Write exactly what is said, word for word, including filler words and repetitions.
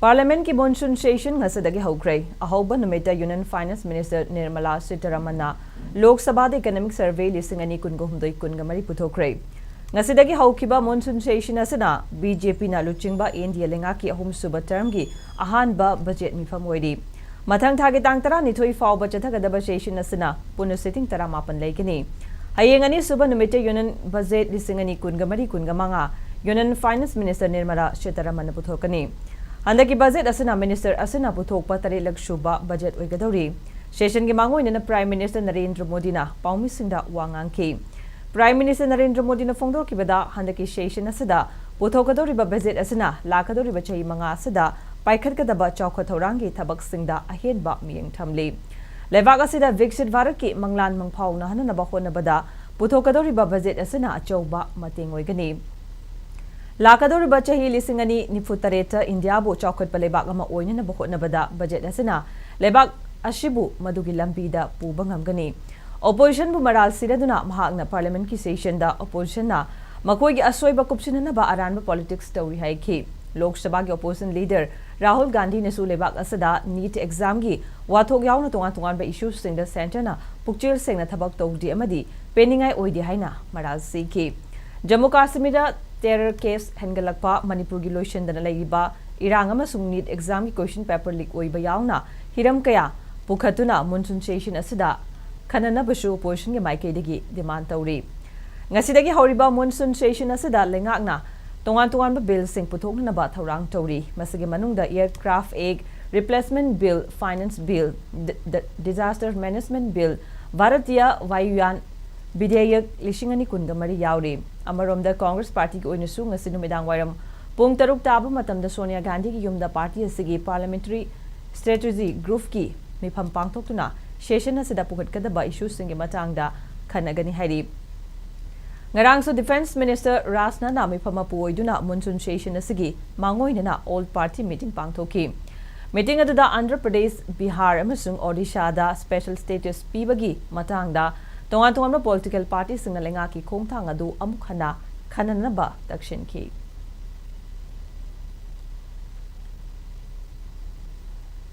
Parliament ꯀꯤ monsoon session ꯉꯁꯤꯗꯒꯤ ꯍꯧꯈ꯭ꯔꯦ꯫ ꯑꯍꯧꯕ ꯅꯨꯃꯤꯠꯇ Union Finance Minister Nirmala Sitharamanꯅ ꯂꯣꯛ ꯁꯚꯥꯗ Economic Survey ꯂꯤꯁꯤꯡ ꯑꯅꯤ ꯀꯨꯟꯒ ꯍꯨꯝꯗꯣꯏ ꯀꯨꯟꯒ ꯃꯔꯤ ꯄꯨꯊꯣꯛꯈ꯭ꯔꯦ꯫ ꯉꯁꯤꯗꯒꯤ ꯍꯧꯈꯤꯕ monsoon session ꯑꯁꯤꯅ BJPꯅ ꯂꯨꯆꯤꯡꯕ NDA ꯂꯩꯉꯥꯛꯀꯤ ꯑꯍꯨꯝꯁꯨꯕ termꯒꯤ ꯑꯍꯥꯟꯕ budget ꯃꯤꯐꯝ ꯑꯣꯏꯔꯤ꯫ ꯃꯊꯪ ꯊꯥꯒꯤ ꯇꯥꯡ ꯇꯔꯥꯅꯤꯊꯣꯏ ꯐꯥꯎꯕ ꯆꯠꯊꯒꯗꯕ session ꯑꯁꯤꯅ ꯄꯨꯟꯅ sitting ꯇꯔꯥꯃꯥꯄꯟ ꯂꯩꯒꯅꯤ꯫ ꯍꯌꯦꯡ ꯑꯅꯤꯁꯨꯕ ꯅꯨꯃꯤꯠꯇ Union Budget ꯂꯤꯁꯤꯡ ꯑꯅꯤ ꯀꯨꯟꯒ ꯃꯔꯤ ꯀꯨꯟꯒ ꯃꯉꯥ Union Finance Minister Nirmala Sitharamanꯅ ꯄꯨꯊꯣꯛꯀꯅꯤ꯫ ꯍꯟꯗꯛꯀꯤ budget ꯑꯁꯤꯅ minister ꯑꯁꯤꯅ ꯄꯨꯊꯣꯛꯄ ꯇꯔꯦꯠꯂꯛ ꯁꯨꯕ budget ꯑꯣꯏꯒꯗꯧꯔꯤ꯫ Sessionꯒꯤ ꯃꯥꯡꯑꯣꯏꯅꯅ Prime Minister ꯅꯔꯦꯟꯗ꯭ꯔ ꯃꯣꯗꯤꯅ ꯄꯥꯎꯃꯤꯁꯤꯡꯗ ꯋꯥ ꯉꯥꯡꯈꯤ꯫ Prime Minister ꯅꯔꯦꯟꯗ꯭ꯔ ꯃꯣꯗꯤꯅ ꯐꯣꯡꯗꯣꯛꯈꯤꯕꯗ, ꯍꯟꯗꯛꯀꯤ session ꯑꯁꯤꯗ ꯄꯨꯊꯣꯛꯀꯗꯧꯔꯤꯕ budget ꯑꯁꯤꯅ ꯂꯥꯛꯀꯗꯧꯔꯤꯕ ꯆꯍꯤ ꯃꯉꯥ ꯑꯁꯤꯗ ꯄꯥꯏꯈꯠꯀꯗꯕ ꯆꯥꯎꯈꯠ ꯊꯧꯔꯥꯡꯒꯤ ꯊꯕꯛꯁꯤꯡꯗ ꯑꯍꯦꯟꯕ ꯃꯤꯠꯌꯦꯡ ꯊꯝꯂꯤ꯫ ꯂꯩꯕꯥꯛ ꯑꯁꯤꯗ ꯕꯤꯛꯁꯤꯠ ꯚꯥꯔꯠꯀꯤ ꯃꯪꯂꯥꯟ ꯃꯪꯐꯥꯎꯅꯍꯟꯅꯕ ꯍꯣꯠꯅꯕꯗ ꯄꯨꯊꯣꯛꯀꯗꯧꯔꯤꯕ budget ꯑꯁꯤꯅ ꯑꯆꯧꯕ ꯃꯇꯦꯡ ꯑꯣꯏꯒꯅꯤ꯫ ꯂꯥꯛꯀꯗꯧꯔꯤꯕ ꯆꯍꯤ ꯂꯤꯁꯤꯡ ꯑꯅꯤ ꯅꯤꯐꯨ ꯇꯔꯦꯠꯇ ꯏꯟꯗꯤꯌꯥꯕꯨ ꯆꯥꯎꯈꯠꯄ ꯂꯩꯕꯥꯛ ꯑꯃ ꯑꯣꯏꯅꯅꯕ ꯍꯣꯠꯅꯕꯗ budget ꯑꯁꯤꯅ ꯂꯩꯕꯥꯛ ꯑꯁꯤꯕꯨ ꯃꯗꯨꯒꯤ ꯂꯝꯕꯤꯗ ꯄꯨꯕ ꯉꯝꯒꯅꯤ꯫ Oppositionꯕꯨ ꯃꯔꯥꯜ ꯁꯤꯔꯗꯨꯅ ꯃꯍꯥꯛꯅ Parliamentꯀꯤ sessionꯗ oppositionꯅ ꯃꯈꯣꯏꯒꯤ ꯑꯁꯣꯏꯕ ꯀꯨꯞꯁꯤꯟꯅꯅꯕ ꯑꯔꯥꯟꯕ politics ꯇꯧꯔꯤ ꯍꯥꯏꯈꯤ꯫ ꯂꯣꯛ ꯁꯚꯥꯒꯤ opposition leader ꯔꯥꯍꯨꯜ ꯒꯥꯟꯙꯤꯅꯁꯨ ꯂꯩꯕꯥꯛ ꯑꯁꯤꯗ NEET examꯒꯤ ꯋꯥꯊꯣꯛ ꯌꯥꯎꯅ ꯇꯣꯉꯥꯟ ꯇꯣꯉꯥꯟꯕ issuesꯁꯤꯡꯗ centreꯅ ꯄꯨꯛꯆꯦꯜ ꯁꯦꯡꯅ ꯊꯕꯛ ꯇꯧꯗꯦ ꯑꯃꯗꯤ ꯄꯦꯟꯅꯤꯡꯉꯥꯏ ꯑꯣꯏꯗꯦ ꯍꯥꯏꯅ ꯃꯔꯥꯜ ꯁꯤꯈꯤ꯫ ꯖꯝꯃꯨ ꯀꯥꯁꯃꯤꯔꯗ terror case ꯍꯦꯟꯒꯠꯂꯛꯄ, ꯃꯅꯤꯄꯨꯔꯒꯤ ꯂꯣꯏꯁꯤꯟꯗꯅ ꯂꯩꯔꯤꯕ ꯏꯔꯥꯡ ꯑꯃꯁꯨꯡ NEET examꯒꯤ question paper leak ꯑꯣꯏꯕ ꯌꯥꯎꯅ ꯍꯤꯔꯝ ꯀꯌꯥ ꯄꯨꯈꯠꯇꯨꯅ monsoon session ꯑꯁꯤꯗ ꯈꯟꯅꯅꯕꯁꯨ oppositionꯒꯤ ꯃꯥꯏꯀꯩꯗꯒꯤ demand ꯇꯧꯔꯤ꯫ ꯉꯁꯤꯗꯒꯤ ꯍꯧꯔꯤꯕ monsoon session ꯑꯁꯤꯗ ꯂꯩꯉꯥꯛꯅ ꯇꯣꯉꯥꯟ ꯇꯣꯉꯥꯟꯕ billꯁꯤꯡ ꯄꯨꯊꯣꯛꯅꯅꯕ ꯊꯧꯔꯥꯡ ꯇꯧꯔꯤ꯫ ꯃꯁꯤꯒꯤ ꯃꯅꯨꯡꯗ Aircraft Act, Replacement Bill, Finance Bill, ꯗ-, ꯗ-, Disaster Management Bill, Bharatiya Vayuyan Vidheyak ꯂꯤꯁꯤꯡ ꯑꯅꯤ ꯀꯨꯟꯒ ꯃꯔꯤ ꯌꯥꯎꯔꯤ꯫ ꯑꯃꯔꯣꯝꯗ Congress partyꯒꯤ ꯑꯣꯏꯅꯁꯨ ꯉꯁꯤ ꯅꯨꯃꯤꯗꯥꯡ ꯋꯥꯏꯔꯝ ꯄꯨꯡ ꯇꯔꯨꯛ ꯇꯥꯕ ꯃꯇꯝꯗ ꯁꯣꯅꯤꯌꯥ ꯒꯥꯟꯙꯤꯒꯤ ꯌꯨꯝꯗ party ꯑꯁꯤꯒꯤ parliamentary strategy groupꯀꯤ ꯃꯤꯐꯝ ꯄꯥꯡꯊꯣꯛꯇꯨꯅ session ꯑꯁꯤꯗ ꯄꯨꯈꯠꯀꯗꯕ issueꯁꯤꯡꯒꯤ ꯃꯇꯥꯡꯗ ꯈꯟꯅꯒꯅꯤ ꯍꯥꯏꯔꯤ꯫ ꯉꯔꯥꯡꯁꯨ Defence Minister ꯔꯥꯖꯅꯥꯊꯅ ꯃꯤꯐꯝ ꯃꯄꯨ ꯑꯣꯏꯗꯨꯅ monsoon session ꯑꯁꯤꯒꯤ ꯃꯥꯡꯑꯣꯏꯅꯅ all party meeting ꯄꯥꯡꯊꯣꯛꯈꯤ꯫ Meeting ꯑꯗꯨꯗ ꯑꯟꯙ꯭ꯔ ꯄ꯭ꯔꯗꯦꯁ, ꯕꯤꯍꯥꯔ ꯑꯃꯁꯨꯡ ꯑꯣꯗꯤꯁꯥꯗ special status ꯄꯤꯕꯒꯤ ꯃꯇꯥꯡꯗ ꯇꯣꯉꯥꯟ ꯇꯣꯉꯥꯟꯕ political partyꯁꯤꯡꯅ ꯂꯩꯉꯥꯛꯀꯤ ꯈꯣꯡꯊꯥꯡ ꯑꯗꯨ ꯑꯃꯨꯛ ꯍꯟꯅ ꯈꯟꯅꯅꯕ ꯇꯛꯁꯤꯟꯈꯤ꯫